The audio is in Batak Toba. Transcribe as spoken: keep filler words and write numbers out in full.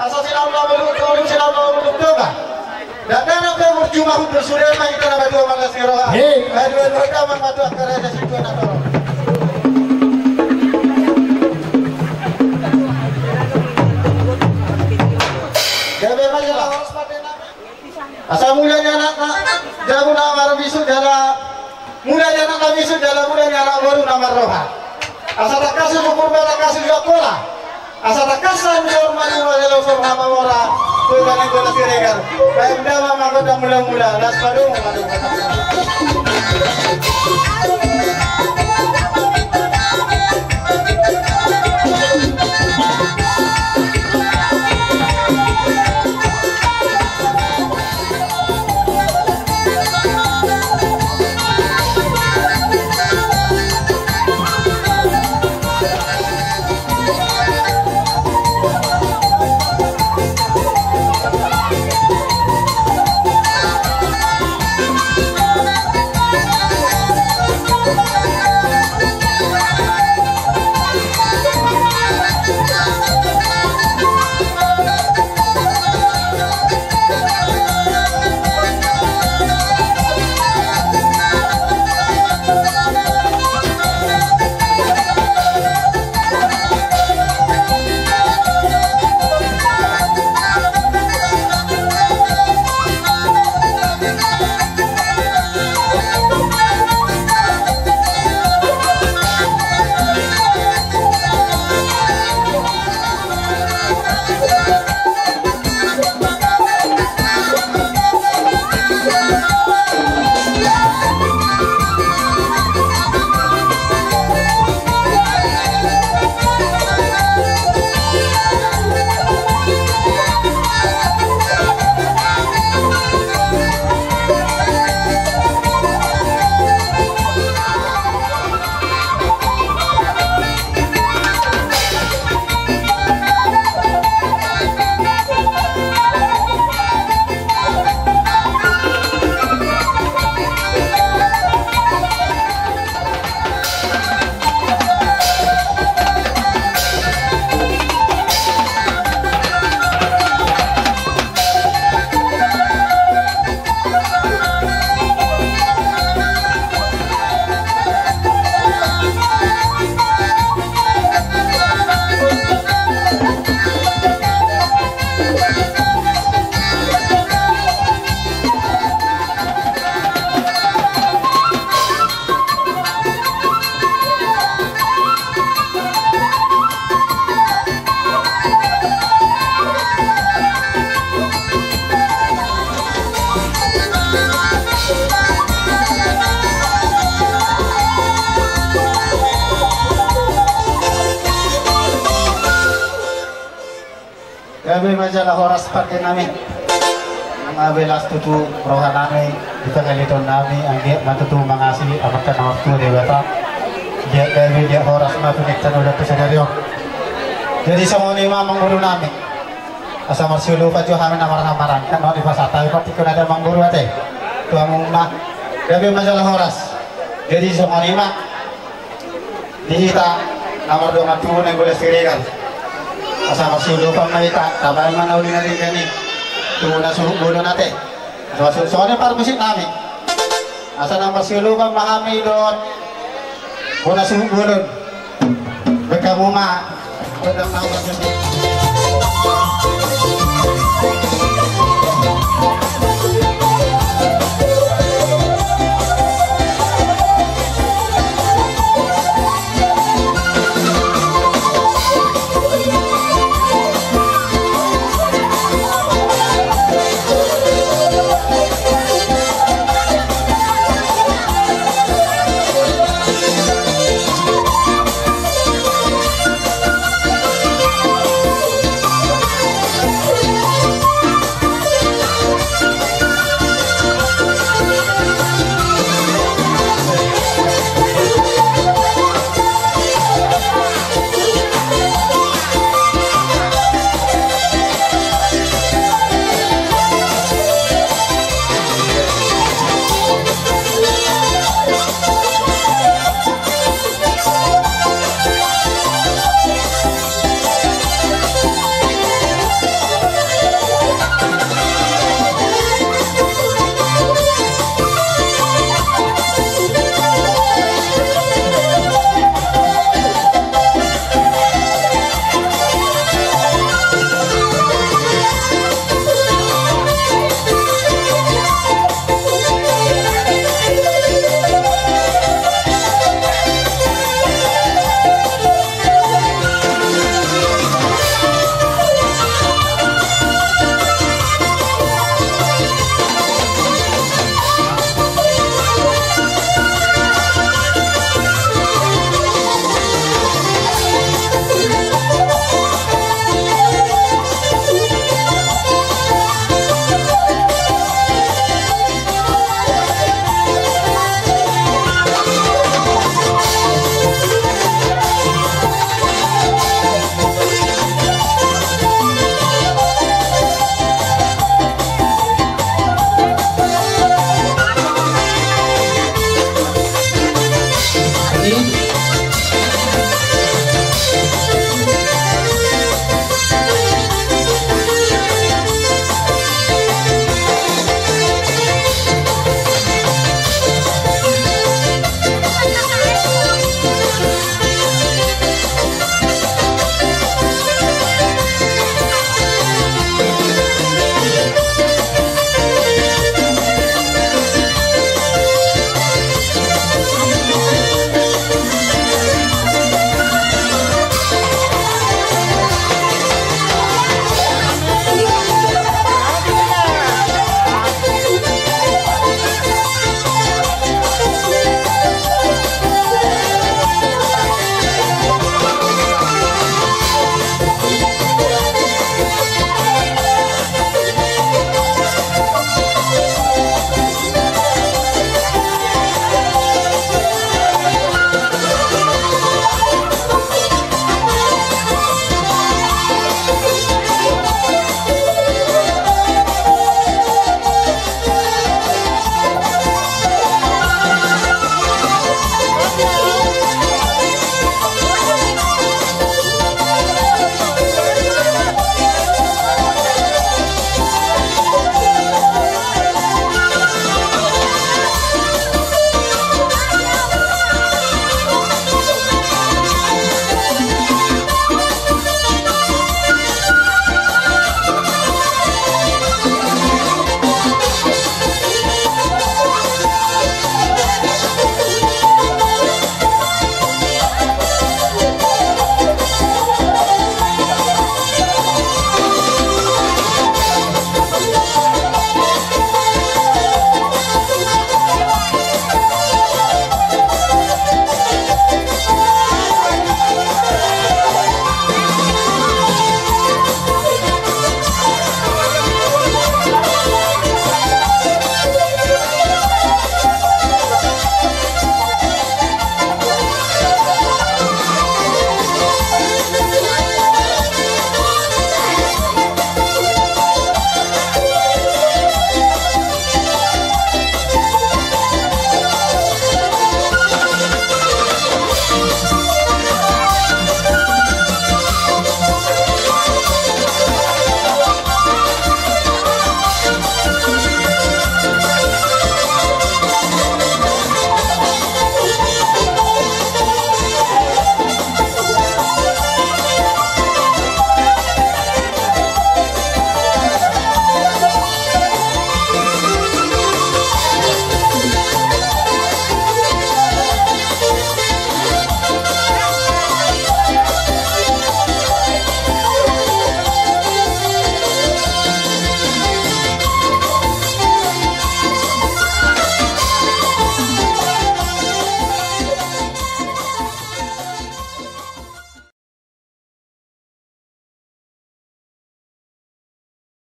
Asa sinamot ma ulu, ulu sinamot ma ulu Toga. Dakdanak pe murjuma hundul sude ma hita na batua marlas ni roha. Hei. Bahen dua-dua damang ma tu angka raja sintua na torop. Gabe ma jala horas pande nami. Asa mula ni anakna jabu na marbisuk jala, mula ni anakna bisuk jala mula ni anak boru na marroha. Asa tangkas ni Purba, tangkas ni Angkola. Asa tangkas ni Sorma ni Wajalo Sorma Mamora. Kota ni Kota Siregar. Baik damang ma gondang mula-mula. Las padung. Gabe ma jala horas pande nami. Nunga be las tutu roha nami di pangalehon nami, anggiat ma tutu mangasi Amanta na martua Debata. Anggiat gabe, anggiat horas ma tu hita na uli tu sadari on. Jadi songon i ma amangboru nami. Asa marsiolopan jo hami na marhahamaranggi, kan on dipasahat hami partingkian ate amangboru ate. Tu hamu ma. Gabe ma jala horas. Jadi songon i ma. Di hita na mardongan tubu na i Kota Siregar. Asa marsiolopan ma hita, tabaen ma na uli na denggan i tu na suhut bolon ate. Asa marsiolopan, songon i parmusik nami. Asa na marsiolopan ma hami dohot bona suhut bolon. Baen hamu ma gondang na uas.